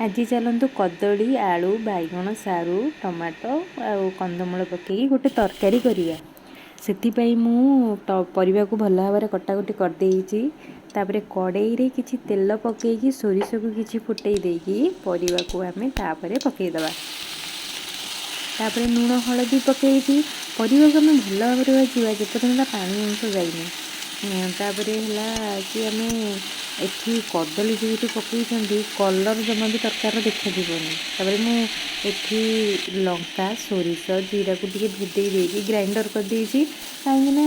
ଆଜି ଚାଲନ୍ତୁ କଦଳୀ, ଆଳୁ, ବାଇଗଣ, ସାରୁ, ଟମାଟୋ ଆଉ କନ୍ଦମୂଳ ପକାଇକି ଗୋଟେ ତରକାରୀ କରିବା। ସେଥିପାଇଁ ମୁଁ ପରିବାକୁ ଭଲ ଭାବରେ କଟାକଟି କରିଦେଇଛି। ତାପରେ କଡ଼େଇରେ କିଛି ତେଲ ପକାଇକି ସୋରିଷକୁ କିଛି ଫୁଟେଇ ଦେଇକି ପରିବାକୁ ଆମେ ତାପରେ ପକାଇଦେବା। ତାପରେ ଲୁଣ ହଳଦୀ ପକାଇକି ପରିବାକୁ ଆମେ ଭଲ ଭାବରେ ଭାଜିବା, ଯେପର୍ଯ୍ୟନ୍ତ ପାଣି ଅଂଶ ଯାଇନି। ତାପରେ ହେଲା କି ଆମେ ଏଠି କଦଳୀ ଯେହେତୁ ପକାଇଛନ୍ତି, କଲର୍ ଜମା ବି ତରକାରୀର ଦେଖାଯିବନି। ତାପରେ ମୁଁ ଏଠି ଲଙ୍କା, ସୋରିଷ, ଜିରାକୁ ଟିକେ ଭେଦେଇ ଦେଇକି ଗ୍ରାଇଣ୍ଡର୍ କରିଦେଇଛି, କାହିଁକିନା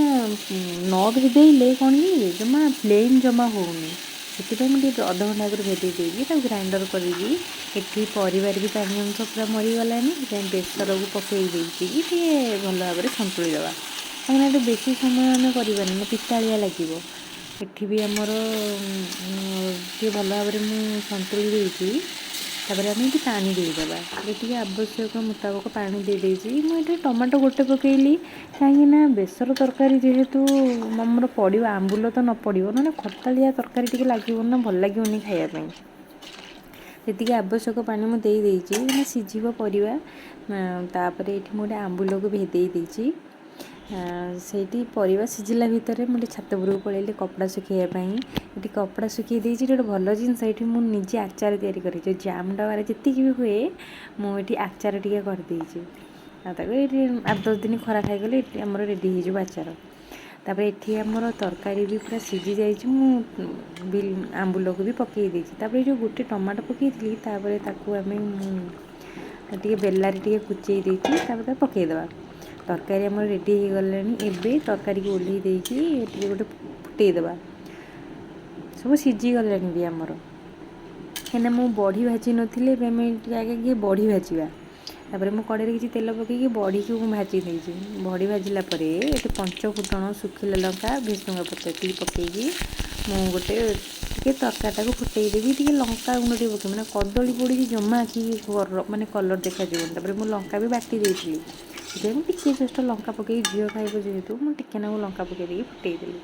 ନ ଭେଦେଇଲେ କ'ଣ କି ଜମା ପ୍ଲେନ୍ ଜମା ହେଉନି। ସେଥିପାଇଁ ମୁଁ ଟିକେ ଅଧଘଣ୍ଟା ଆଗରୁ ଭେଦେଇ ଦେଇକି ତାକୁ ଗ୍ରାଇଣ୍ଡର୍ କରିକି ଏଠି ପରିବାରେ ବି ପାଣି ଅଂଶ ପୁରା ମରିଗଲାଣି। ସେଥିପାଇଁ ବେସରକୁ ପକାଇ ଦେଇକି ଟିକେ ଭଲ ଭାବରେ ସନ୍ତୁଳି ଦେବା, କାହିଁକିନା ଏଠି ବେଶୀ ସମୟ ଆମେ କରିବାନି ନା, ପିତାଳିଆ ଲାଗିବ। ଏଠି ବି ଆମର ଟିକେ ଭଲ ଭାବରେ ମୁଁ ସନ୍ତୁଳି ଦେଇଛି। ତାପରେ ଆମେ ଏଠି ପାଣି ଦେଇଦେବା, ଯେତିକି ଆବଶ୍ୟକ ମୁତାବକ ପାଣି ଦେଇଦେଇଛି। ମୁଁ ଏଠି ଟମାଟୋ ଗୋଟେ ପକାଇଲି, କାହିଁକିନା ବେସର ତରକାରୀ ଯେହେତୁ ଆମର ପଡ଼ିବ, ଆମ୍ବୁଲ ତ ନ ପଡ଼ିବ, ନହେଲେ ଖଟାଳିଆ ତରକାରୀ ଟିକେ ଲାଗିବ ନା, ଭଲ ଲାଗିବନି ଖାଇବା ପାଇଁ। ଯେତିକି ଆବଶ୍ୟକ ପାଣି ମୁଁ ଦେଇଦେଇଛି, ମାନେ ସିଝିବ ପରିବା। ତାପରେ ଏଇଠି ମୁଁ ଗୋଟେ ଆମ୍ବୁଲକୁ ଭେଦେଇ ଦେଇଛି। ସେଇଠି ପରିବା ସିଝିଲା ଭିତରେ ମୁଁ ଟିକେ ଛାତ ଉପରକୁ ପଳେଇଲି କପଡ଼ା ଶୁଖେଇବା ପାଇଁ। ଏଠି କପଡ଼ା ଶୁଖେଇ ଦେଇଛି। ଏଠି ଗୋଟେ ଭଲ ଜିନିଷ, ଏଠି ମୁଁ ନିଜେ ଆଚାର ତିଆରି କରିଛି। ଜାମ୍ ଡବାରେ ଯେତିକି ବି ହୁଏ, ମୁଁ ଏଠି ଆଚାର ଟିକେ କରିଦେଇଛି। ଆଉ ତାକୁ ଏଇଠି 8-10 ଦିନ ଖରା ଖାଇଗଲେ ଏଠି ଆମର ରେଡ଼ି ହେଇଯିବ ଆଚାର। ତାପରେ ଏଠି ଆମର ତରକାରୀ ବି ପୁରା ସିଝି ଯାଇଛି। ମୁଁ ବି ଆମ୍ବୁଲକୁ ବି ପକାଇ ଦେଇଛି। ତାପରେ ଯେଉଁ ଗୋଟେ ଟମାଟୋ ପକାଇଥିଲି, ତାପରେ ତାକୁ ଆମେ ଟିକେ ବେଲାରେ ଟିକେ କୁଚେଇ ଦେଇଛି, ତାପରେ ତାକୁ ପକାଇଦେବା। ତରକାରୀ ଆମର ରେଡ଼ି ହେଇଗଲାଣି। ଏବେ ତରକାରୀକୁ ଓହ୍ଲେଇ ଦେଇକି ଟିକେ ଗୋଟେ ଫୁଟେଇଦେବା। ସବୁ ସିଝିଗଲାଣି ବି ଆମର, କାହିଁକିନା ମୁଁ ବଢ଼ି ଭାଜି ନଥିଲି। ଏବେ ଆମେ ଟିକେ ଆଗେ ଟିକେ ବଢ଼ି ଭାଜିବା। ତାପରେ ମୁଁ କଡ଼େଇରେ କିଛି ତେଲ ପକାଇକି ବଢ଼ିକୁ ମୁଁ ଭାଜି ଦେଇଛି। ବଢ଼ି ଭାଜିଲା ପରେ ଏଠି ପଞ୍ଚ ଫୁଟଣ, ଶୁଖିଲା ଲଙ୍କା, ଭେସୁଙ୍ଗା ପତ୍ର ଏତିକି ପକାଇକି ମୁଁ ଗୋଟେ ଟିକେ ତରକାରୀଟାକୁ ଫୁଟେଇ ଦେବି। ଟିକେ ଲଙ୍କା ଗୁଣ୍ଡ ଟିକେ ପକାଇବି, ମାନେ କଦଳୀ ପଡ଼ିକି ଜମା ଆଖିକି ମାନେ କଲର୍ ଦେଖାଯିବନି। ତାପରେ ମୁଁ ଲଙ୍କା ବି ବାଟି ଦେଇଥିଲି, ସେଥିପାଇଁ ମୁଁ ଟିକେ ଜଷ୍ଟ ଲଙ୍କା ପକାଇକି, ଝିଅ ଖାଇବ ଯେହେତୁ, ମୁଁ ଟିକେ ନାକୁ ଲଙ୍କା ପକାଇ ଦେଇକି ଫୁଟେଇ ଦେଲି।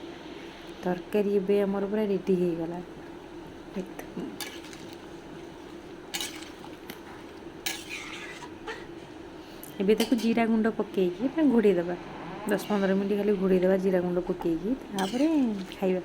ତରକାରୀ ଏବେ ଆମର ପୁରା ରେଡ଼ି ହେଇଗଲା। ଏବେ ତାକୁ ଜିରା ଗୁଣ୍ଡ ପକାଇକି ତାକୁ ଘୋଡ଼େଇ ଦେବା 10-15 ମିନିଟ୍, ଖାଲି ଘୋଡ଼େଇ ଦେବା ଜିରା ଗୁଣ୍ଡ ପକାଇକି, ତାପରେ ଖାଇବା।